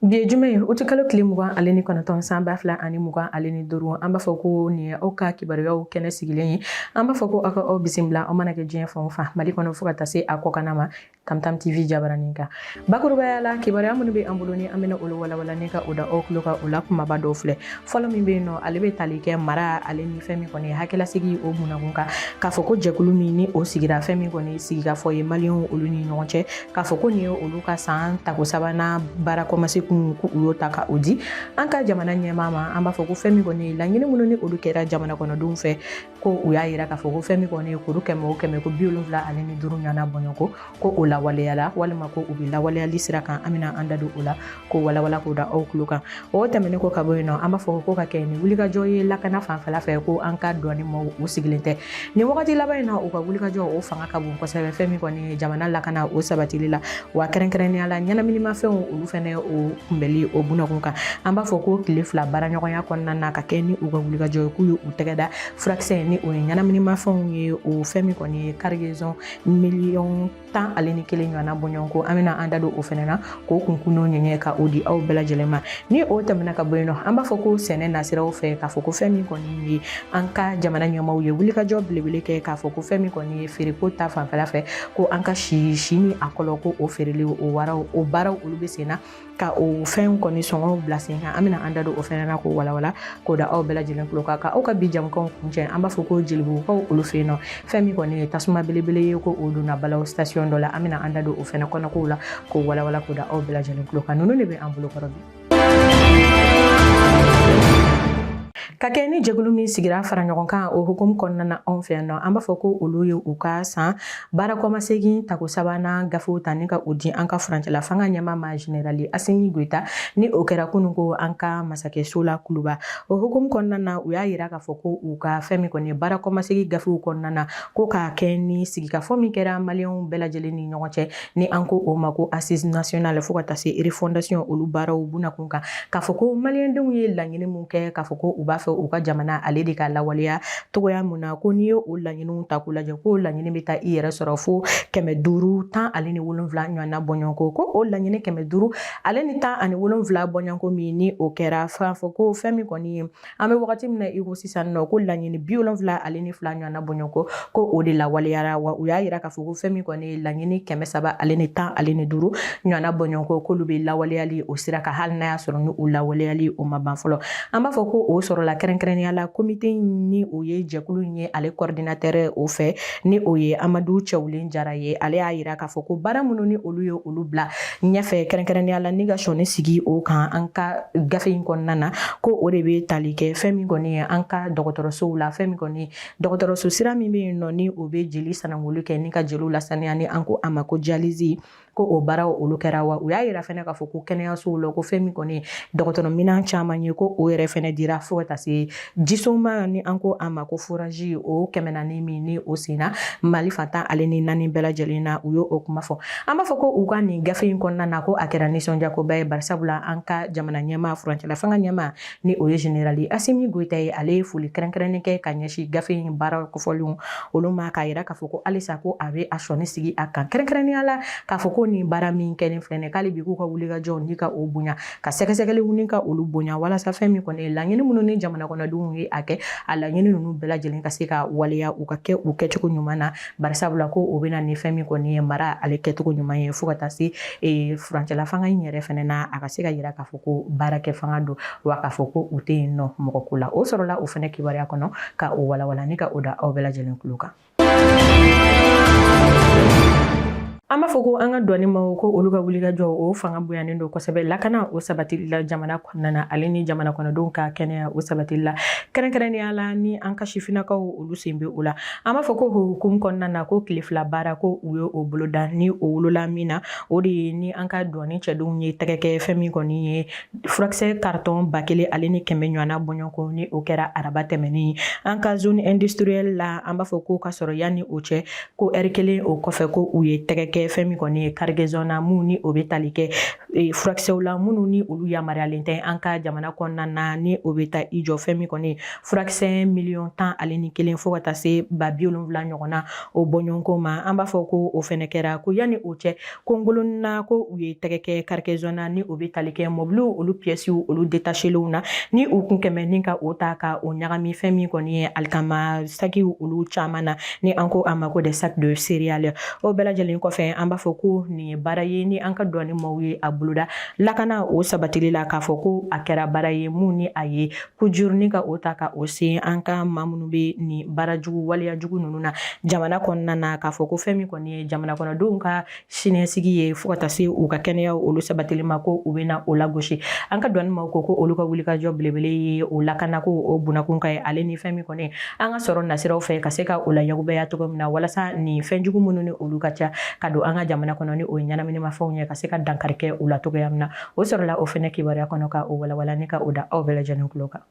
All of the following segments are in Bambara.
Bi ye juma ye, utikalo tile 29, san 2025. An b'a fɔ ko nin ye aw ka kibaruyaw kɛnɛ sigilen ye. An b'a fɔ ko aw ka aw bisimila, aw mana kɛ diɲɛ fan o fan, Mali kɔnɔ fo ka taa se a kɔkanna ma, Tamtam TV jabaranin kan. Bakurubaya la, kibaruya minnu bɛ an bolo ni an bɛna olu walawala ni ka o da aw tulo kan, o la kumaba dɔw filɛ. Fɔlɔ min bɛ yen nɔ, ale bɛ tali kɛ mara ale ni fɛn min kɔni ye hakililasigi o bunakun kan, k'a fɔ ko jɛkulu min ni o sigira, fɛn min kɔni sigikafɔ ye maliyɛnw olu ni ɲɔgɔn cɛ, k'a fɔ ko nin ye olu ka san tako sabanan baara kɔmasegin, ko u y'o ta ka o di an ka jamana ɲɛmaa ma. An b'a fɔ ko fɛn min kɔni ye laɲini minnu ni olu kɛra jamana kɔnɔdenw fɛ, ko u y'a yira k'a fɔ ko fɛn min kɔni ye kuru 100 o 100, ko 75 ɲɔgɔnna bɔɲɔgɔnko, ko o lawaleyala walima ko u bɛ lawaleyali sira kan. An bɛna an da don o la k'o walawala k'o da aw tulo kan. O tɛmɛnen kɔ ka bɔ yen nɔ, an b'a fɔ ko ka kɛ ni wulikajɔ ye lakana fanfɛla fɛ, ko an ka douane maaw u sigilen tɛ nin wagati laban in na. U ka wulikajɔ o fanga ka bon kosɛbɛ, fɛn min kɔni ye jamana lakana o sabatili la, wa kɛrɛnkɛrɛnnenya la ɲɛnaminimafɛnw olu fɛnɛ o kunbɛli o bunakun kan. An b'a fɔ ko tile 2 baaraɲɔgɔnya kɔnɔna na, ka kɛ ni u ka wulikajɔ ye, k'u ye u tɛgɛ da furakisɛ ni o ye ɲɛnaminimafɛnw ye, o fɛn min kɔni ye cargaison miliyɔn 11 ɲɔgɔnna bɔɲɔgɔnko. An bɛna an da don o fɛnɛ na k'o kunkun n'o ɲɛɲɛ ka o di aw bɛɛ lajɛlen ma. Ni o tɛmɛna ka bɔ yen nɔ, an b'a fɔ ko sɛnɛ nasiraw fɛ, k'a fɔ ko fɛn min kɔni ye an ka jamana ɲɛmaaw ye wulikajɔ belebele kɛ, k'a fɔ ko fɛn min kɔni ye feereko ta fanfɛla fɛ, ko an ka si si ni a kɔlɔ, ko o feereli o waraw o baaraw olu bɛ sen na, ka o fɛn kɔni sɔngɔw bila sen kan. An bɛna an da don o fɛnɛ na k'o walawala k'o da aw bɛɛ lajɛlen tulo kan. Ka aw ka bi jamukanw kuncɛ, an b'a fɔ ko Jelibugukaw olu fɛ yen nɔ, fɛn min kɔni ye tasuma belebele ye, ko o donna balaw station dɔ la. An bɛna an da don o fɛnɛ kɔnɔkow la k'o walawala k'o da aw bɛɛ lajɛlen tulo kan. Ninnu de bɛ an bolo kɔrɔ bi. Ka kɛ ni jɛkulu min sigira fara ɲɔgɔn kan o hukumu kɔnɔna na anw fɛ yan nɔ, an b'a fɔ ko olu ye u ka san baara kɔmasegin tako sabanan gafew ta ni ka o di an ka furancɛla fanga ɲɛmaa ma, Général Asimi Goyita, ni o kɛra kunun ko an ka masakɛso la Kuluba. O hukumu kɔnɔna na, u y'a yira k'a fɔ ko u ka fɛn min kɔni ye baara kɔmasegin gafew kɔnɔna na, ko k'a kɛ ni sigikafɔ min kɛra maliyɛnw bɛɛ lajɛlen ni ɲɔgɔn cɛ, ni an ko o ma ko assise nationale, fo ka taa se refondation olu baaraw bunakun kan, k'a fɔ ko maliyɛndenw ye laɲini mun kɛ, k'a fɔ ko u b'a fɛ u ka jamana ale de ka lawaleya togoya mun na, ko n'i ye o laɲiniw ta k'u lajɛ, ko laɲini bɛ taa i yɛrɛ sɔrɔ fo 517 ɲɔgɔnna bɔɲɔgɔnko. Ko o laɲini 517 bɔɲɔgɔnko min ni o kɛra, f'a fɔ ko fɛn min kɔni ye an bɛ wagati min na i ko sisan nɔ, ko laɲini 72 ɲɔgɔnna bɔɲɔgɔnko, ko o de lawaleyara. Wa u y'a yira k'a fɔ ko fɛn min kɔni ye laɲini 315 ɲɔgɔnna bɔɲɔgɔnko, k'olu bɛ lawaleyali o sira kan, hali n'a y'a sɔrɔ ni o lawaleyali o ma ban fɔlɔ. An b'a fɔ ko o sɔrɔla kɛrɛnkɛrɛnnenya la komite ni o ye jɛkulu in ye, ale coordinateur o fɛ, ni o ye Amadu Cɛwulen Jara ye. Ale y'a yira k'a fɔ ko baara minnu ni olu ye olu bila ɲɛfɛ, kɛrɛnkɛrɛnnenya la ni ka sɔnni sigi o kan an ka gafe in kɔnɔna na, ko o de bɛ tali kɛ fɛn min kɔni ye an ka dɔgɔtɔrɔsow la, fɛn min kɔni dɔgɔtɔrɔso sira min bɛ yen nɔ ni o bɛ jeli sanangoli kɛ ni ka jeliw lasaniya, ni an ko a ma ko dialyse, ko o baaraw olu kɛra. Wa u y'a yira fɛnɛ k'a fɔ ko kɛnɛyasow la, ko fɛn min kɔni dɔgɔtɔrɔ minan caman ye, ko o yɛrɛ fɛnɛ dira, fo ka taa se jisonba ni an ko a ma ko forage o 400 min ni o senna Mali fan 14 bɛɛ lajɛlen na. U y'o kuma fɔ. An b'a fɔ ko u ka nin gafe in kɔnɔna na, ko a kɛra nisɔndiyakoba ye, barisabula an ka jamana ɲɛmaa, furancɛla fanga ɲɛmaa, ni o ye Général Asimi Goyita ye, ale ye foli kɛrɛnkɛrɛnnen kɛ ka ɲɛsin gafe in baara kofɔlenw olu ma, k'a yira k'a fɔ ko halisa ko a bɛ a sɔnni sigi a kan, kɛrɛnkɛrɛnnenya la k'a fɔ ko nin baara min kɛlen filɛ nin ye, k'ale bi k'u ka wulikajɔ ni ka o bonya, ka sɛgɛsɛgɛliw ni ka olu bonya, walasa fɛn min kɔni ye laɲini minnu ni jamana kɔnɔdenw ye a kɛ, a laɲini ninnu bɛɛ lajɛlen ka se ka waleya, u ka kɛ u kɛcogo ɲuman na, barisabula ko o bɛna ni fɛn min kɔni ye mara ale kɛcogo ɲuman ye, fo ka taa se furancɛla fanga in yɛrɛ fɛnɛ na, a ka se ka yira k'a fɔ ko baarakɛ fanga don, wa k'a fɔ ko u tɛ yen nɔ mɔgɔ ko la. O sɔrɔla o fɛnɛ kibaruya kɔnɔ ka o walawala ni ka o da aw bɛɛ lajɛlen tulo kan. An b'a fɔ ko an ka douane maaw, ko olu ka wulikajɔ o fanga bonyanen don kosɛbɛ lakana o sabatili la jamana kɔnɔna na, ale ni jamana kɔnɔdenw ka kɛnɛya o sabatili la, kɛrɛnkɛrɛnnenya la ni an ka sifinnakaw olu sen bɛ o la. An b'a fɔ ko hukumu kɔnɔna na, ko tile 2 baara, ko u ye o boloda, ni o wolola min na, o de ye ni an ka douane cɛdenw ye tɛgɛ kɛ fɛn min kɔni ye furakisɛ carton 1100 ɲɔgɔnna bɔɲɔgɔnko, ni o kɛra araba tɛmɛnen an ka zone industrielle la. An b'a fɔ ko ka sɔrɔ yanni o cɛ, ko ɛri kelen o kɔfɛ, ko u ye tɛgɛ kɛ kɛ fɛn min kɔni ye cargaison na, mun ni o bɛ tali kɛ furakisɛw la minnu ni olu yamaruyalen tɛ an ka jamana kɔnɔna na, ni o bɛ taa i jɔ fɛn min kɔni furakisɛ 11 miliyɔn fo ka taa se 70,000 ɲɔgɔn na o bɔɲɔgɔnko ma. An b'a fɔ ko o fɛnɛ kɛra ko yanni o cɛ, ko ngolonna ko u ye tɛgɛ kɛ cargaison na, ni o bɛ tali kɛ mɔbiliw olu pièces olu détachélenw na, ni u kun kɛmɛ ni ka o ta ka o ɲagami fɛn min kɔni ye alikama sakiw olu caman na, ni an ko a ma ko des sacs de céréales. O bɛɛ lajɛlen kɔfɛ, an b'a fɔ ko nin ye baara ye ni an ka douane maaw ye a boloda lakana o sabatili la, k'a fɔ ko a kɛra baara ye mun ni a ye coup dur ni ka o ta ka o se an ka maa minnu bɛ nin baara jugu, waleya jugu ninnu na jamana kɔnɔna na, k'a fɔ ko fɛn min kɔni ye jamana kɔnɔdenw ka siniɲɛsigi ye fo ka taa se u ka kɛnɛya olu sabatili ma, ko u bɛna o lagosi. An ka douane maaw ko ko olu ka wulikajɔ belebele ye o lakanako o bunakun ka ye, ale ni fɛn min kɔni an ka sɔrɔ nasiraw fɛ ka se ka o layagubaya cogo min na, walasa nin fɛn jugu minnu ni olu ka ca ka don an ka jamana kɔnɔ, ni o ye ɲɛnaminimafɛnw ye, ka se ka dankari kɛ u la cogoya min na. O sɔrɔla o fɛnɛ kibaruya kɔnɔ ka o walawala ni ka o da aw bɛɛ lajɛlen tulo kan.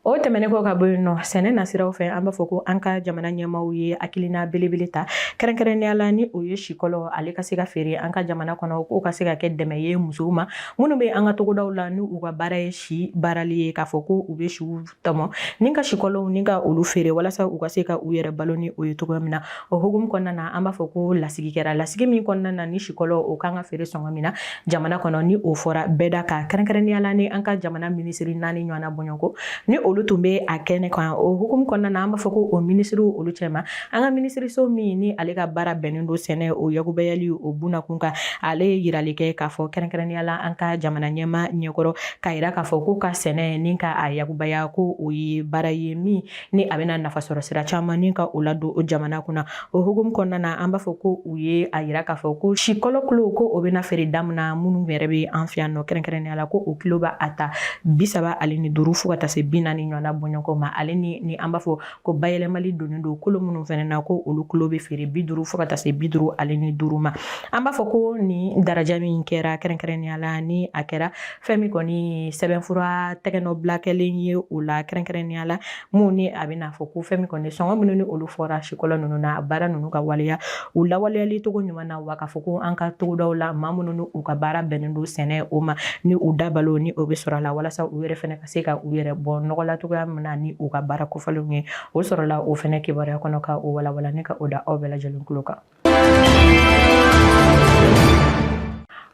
O tɛmɛnen kɔ ka bɔ yen nɔ, sɛnɛ nasiraw fɛ, an b'a fɔ ko an ka jamana ɲɛmaaw ye hakilina belebele ta, kɛrɛnkɛrɛnnenya la ni o ye sikɔlɔ ale ka se ka feere an ka jamana kɔnɔ, k'o ka se ka kɛ dɛmɛ ye musow ma minnu bɛ an ka togodaw la, ni u ka baara ye si baarali ye, k'a fɔ ko u bɛ siw tɔmɔ ni ka sikɔlɔw ni ka olu feere walasa u ka se ka u yɛrɛ balo ni o ye cogoya min na. O hukumu kɔnɔna na, an b'a fɔ ko lasigi kɛra, lasigi min kɔnɔna na ni sikɔlɔ o kan ka feere sɔngɔ min na jamana kɔnɔ, ni o fɔra bɛɛ da kan, kɛrɛnkɛrɛnnenya la ni an ka jamana minisiri 4 ɲɔgɔnna bɔɲɔgɔnko ni olu tun bɛ a kɛnɛ kan. O hukumu kɔnɔna na, an b'a fɔ ko o minisiriw olu cɛma, an ka minisiriso min ni ale ka baara bɛnnen don sɛnɛ o yakubayali o bunakun kan, ale ye yirali kɛ k'a fɔ kɛrɛnkɛrɛnnenya la an ka jamana ɲɛmaa ɲɛkɔrɔ, k'a yira k'a fɔ ko ka sɛnɛ ni ka a yakubaya, ko o ye baara ye min ni a bɛna nafa sɔrɔ sira caman ni ka o ladon o jamana kunna. O hukumu kɔnɔna na, an b'a fɔ ko u ye a yira k'a fɔ ko sikɔlɔ kilo ko o bɛna feere daminɛ minnu yɛrɛ bɛ an fɛ yan nɔ, kɛrɛnkɛrɛnnenya la ko o kilo b'a a ta 35 fo ka taa se 40 ɲɔgɔnna bɔɲɔgɔnko ma, ale ni an b'a fɔ ko bayɛlɛmali donnen don kolo minnu fana na, ko olu kilo bɛ feere 50 fo ka taa se 55 ma. An b'a fɔ ko nin daraja min kɛra, kɛrɛnkɛrɛnnenya la ni a kɛra fɛn min kɔni sɛbɛnfura tɛgɛnɔbila kɛlen ye o la, kɛrɛnkɛrɛnnenya la mun ni a bɛna fɔ ko fɛn min kɔni sɔngɔ minnu ni olu fɔra sikɔlɔ ninnu na, baara ninnu ka waleya u lawaleyali cogo ɲuman na, wa k'a fɔ ko an ka togodaw la, maa minnu ni u ka baara bɛnnen don sɛnɛ o ma, ni u dabalo ni o bɛ sɔrɔ a la, walasa u yɛrɛ fana ka se ka u yɛrɛ bɔ nɔgɔ la cogoya min na ni u ka baara kofɔlenw ye. O sɔrɔla o fana kibaruya kɔnɔ ka o walawala ni ka o da aw bɛɛ lajɛlen tulo kan.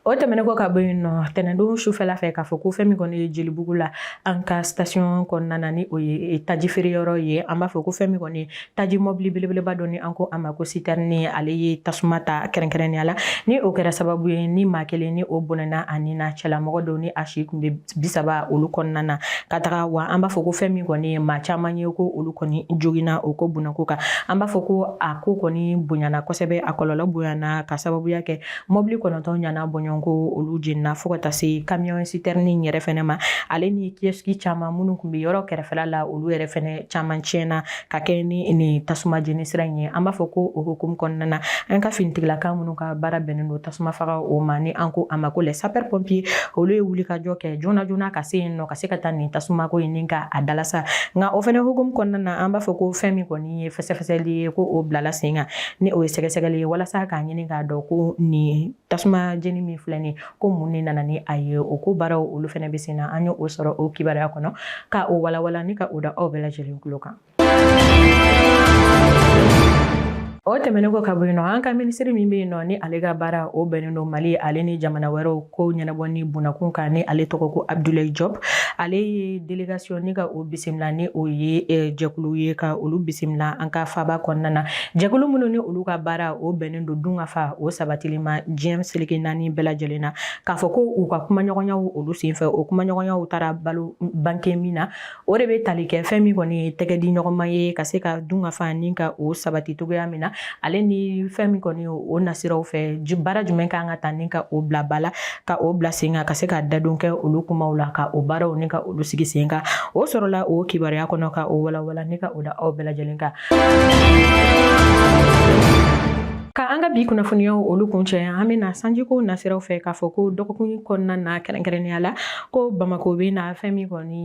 O tɛmɛnen kɔ ka bɔ yen nɔ, tɛnɛndon sufɛla fɛ, k'a fɔ ko fɛn min kɔni ye Jelibugu la, an ka station kɔnɔna na, ni o ye taji feere yɔrɔ ye, an b'a fɔ ko fɛn min kɔni ye taji mɔbili belebeleba dɔ, ni an ko a ma ko citerne, ale ye tasuma ta kɛrɛnkɛrɛnnenya la, ni o kɛra sababu ye ni maa kelen ni o bɔnɛna a ni na, cɛlamɔgɔ dɔ ni a si tun bɛ 30 olu kɔnɔna na ka taga. Wa an b'a fɔ ko fɛn min kɔni ye maa caman ye ko olu kɔni joginna o ko bunako kan. An b'a fɔ ko a ko kɔni bonyana kosɛbɛ, a kɔlɔlɔ bonyana ka sababuya kɛ mɔbili 9 ɲana bɔɲɔgɔnko olu jenina, fo ka taa se camion citerne yɛrɛ fɛnɛ ma, ale ni kiosque caman minnu tun bɛ yɔrɔ kɛrɛfɛla la, olu yɛrɛ fɛnɛ caman tiɲɛna ka kɛ ni nin tasuma jeni sira in ye. An b'a fɔ ko o hukumu kɔnɔna na, an ka finitigilaka minnu ka baara bɛnnen don tasuma faga o ma, ni an ko a ma ko les sapeurs pompiers, olu ye wulikajɔ kɛ joona joona ka se yen nɔ, ka se ka taa nin tasuma ko in ni ka a dalasa. Nka o fɛnɛ hukumu kɔnɔna na, an b'a fɔ ko fɛn min kɔni ye fɛsɛfɛsɛli ye, ko o bilala sen kan, ni o ye sɛgɛsɛgɛli ye walasa k'a ɲini k'a dɔn ko nin tasuma jeni min filɛ nin, ko mun de nana ni a ye. O ko baaraw olu fɛnɛ bɛ sen na. An ye o sɔrɔ o kibaruya kɔnɔ ka o walawala ni ka o da aw bɛɛ lajɛlen tulo kan. O tɛmɛnen kɔ ka bɔ yen nɔ, an ka minisiri min bɛ yen nɔ ni ale ka baara o bɛnnen don Mali ale ni jamana wɛrɛw ko ɲɛnabɔ ni bunakun kan, ni ale tɔgɔ ko Abdoulaye Diop, ale ye délégation ni ka o bisimila, ni o ye jɛkulu ye ka olu bisimila an ka faba kɔnɔna na, jɛkulu minnu ni olu ka baara o bɛnnen don dunkafa o sabatili ma diɲɛ seleke 4 bɛɛ lajɛlen na, k'a fɔ ko u ka kumaɲɔgɔnyaw olu senfɛ, o kumaɲɔgɔnyaw taara balo banke min na, o de bɛ tali kɛ fɛn min kɔni ye tɛgɛ di ɲɔgɔnma ye ka se ka dunkafa ni ka o sabati cogoya min na, ale ni fɛn min kɔni o nasiraw fɛ, baara jumɛn kan ka ta ni ka o bila ba la, ka o bila sen kan, ka se ka dadon kɛ olu kumaw la, ka o baaraw ni ka olu sigi sen kan. O sɔrɔla o kibaruya kɔnɔ ka o walawala ni ka o da aw bɛɛ lajɛlen kan. Ka an ka bi kunnafoniyaw olu kuncɛ, an bɛna sanjiko nasiraw fɛ k'a fɔ ko dɔgɔkun kɔnɔna na, kɛrɛnkɛrɛnnenya la, ko Bamakɔ bɛ na fɛn min kɔni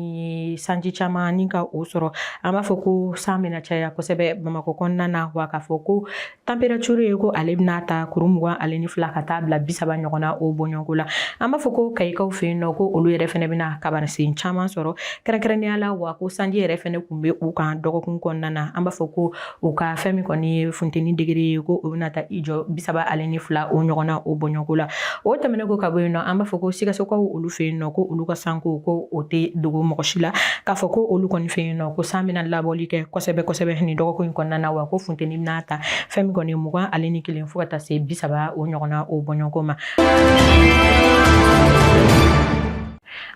ye sanji caman ni ka o sɔrɔ. An b'a fɔ ko san bɛna caya kosɛbɛ Bamakɔ kɔnɔna na, wa k'a fɔ ko température ye ko ale bɛna ta kuru 22 ka taa bila 30 ɲɔgɔn na o bɔɲɔgɔnko la. An b'a fɔ ko Kayikaw fɛ yen nɔ, ko olu yɛrɛ fɛnɛ bɛna kabasen caman sɔrɔ kɛrɛnkɛrɛnnenya la, wa ko sanji yɛrɛ fɛnɛ kun bɛ u kan dɔgɔkun kɔnɔna na. An b'a fɔ ko u ka fɛn min kɔni ye funteni degré ye, ko o bɛna taa i jɔ 32 o ɲɔgɔn na o bɔɲɔgɔnko la. O tɛmɛnen ko ka bɔ yen nɔ, an b'a fɔ ko Sikasokaw olu fɛ yen nɔ, ko olu ka sanko ko o tɛ dogo mɔgɔ si la, k'a fɔ ko olu kɔni fɛ yen nɔ, ko san bɛna labɔli kɛ kosɛbɛ kosɛbɛ nin dɔgɔkun in kɔnɔna na, wa ko funteni bɛna ta fɛn min kɔni ye 21 fo ka taa se 30 o ɲɔgɔn na o bɔɲɔgɔnko ma.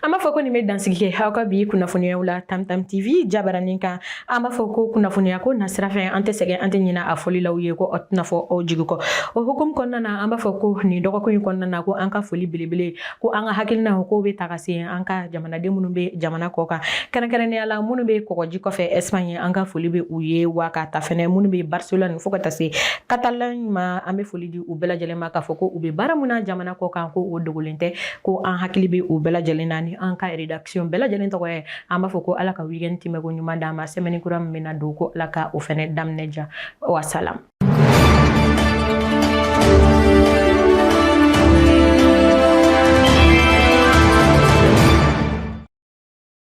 An b'a fɔ ko nin bɛ dansigi kɛ aw ka bi kunnafoniyaw la Tamtam TV jabaranin kan. An b'a fɔ ko kunnafoniya ko nasira fɛ, an tɛ sɛgɛn, an tɛ ɲinɛ a fɔli la aw ye ko aw tɛna fɔ aw jigi kɔ. O hukumu kɔnɔna na, an b'a fɔ ko nin dɔgɔkun in kɔnɔna na, ko an ka foli belebele, ko an ka hakilina ko bɛ ta ka se an ka jamanaden minnu bɛ jamana kɔ kan, kɛrɛnkɛrɛnnenya la minnu bɛ kɔgɔji kɔfɛ Espagne, an ka foli bɛ u ye, wa ka ta fɛnɛ minnu bɛ Barcelone fo ka taa se Catalogne ma, an bɛ foli di u bɛɛ lajɛlen ma, k'a fɔ ko u bɛ baara min na jamana kɔ kan, ko o dogolen tɛ, ko an hakili bɛ u bɛɛ lajɛlen na. Ni an ka rédaction bɛɛ lajɛlen tɔgɔ ye, an b'a fɔ ko Ala ka weekend tɛmɛko ɲuman d'an ma, semaine kura min bɛna don, ko Ala ka o fɛnɛ daminɛ diya. Wa salam.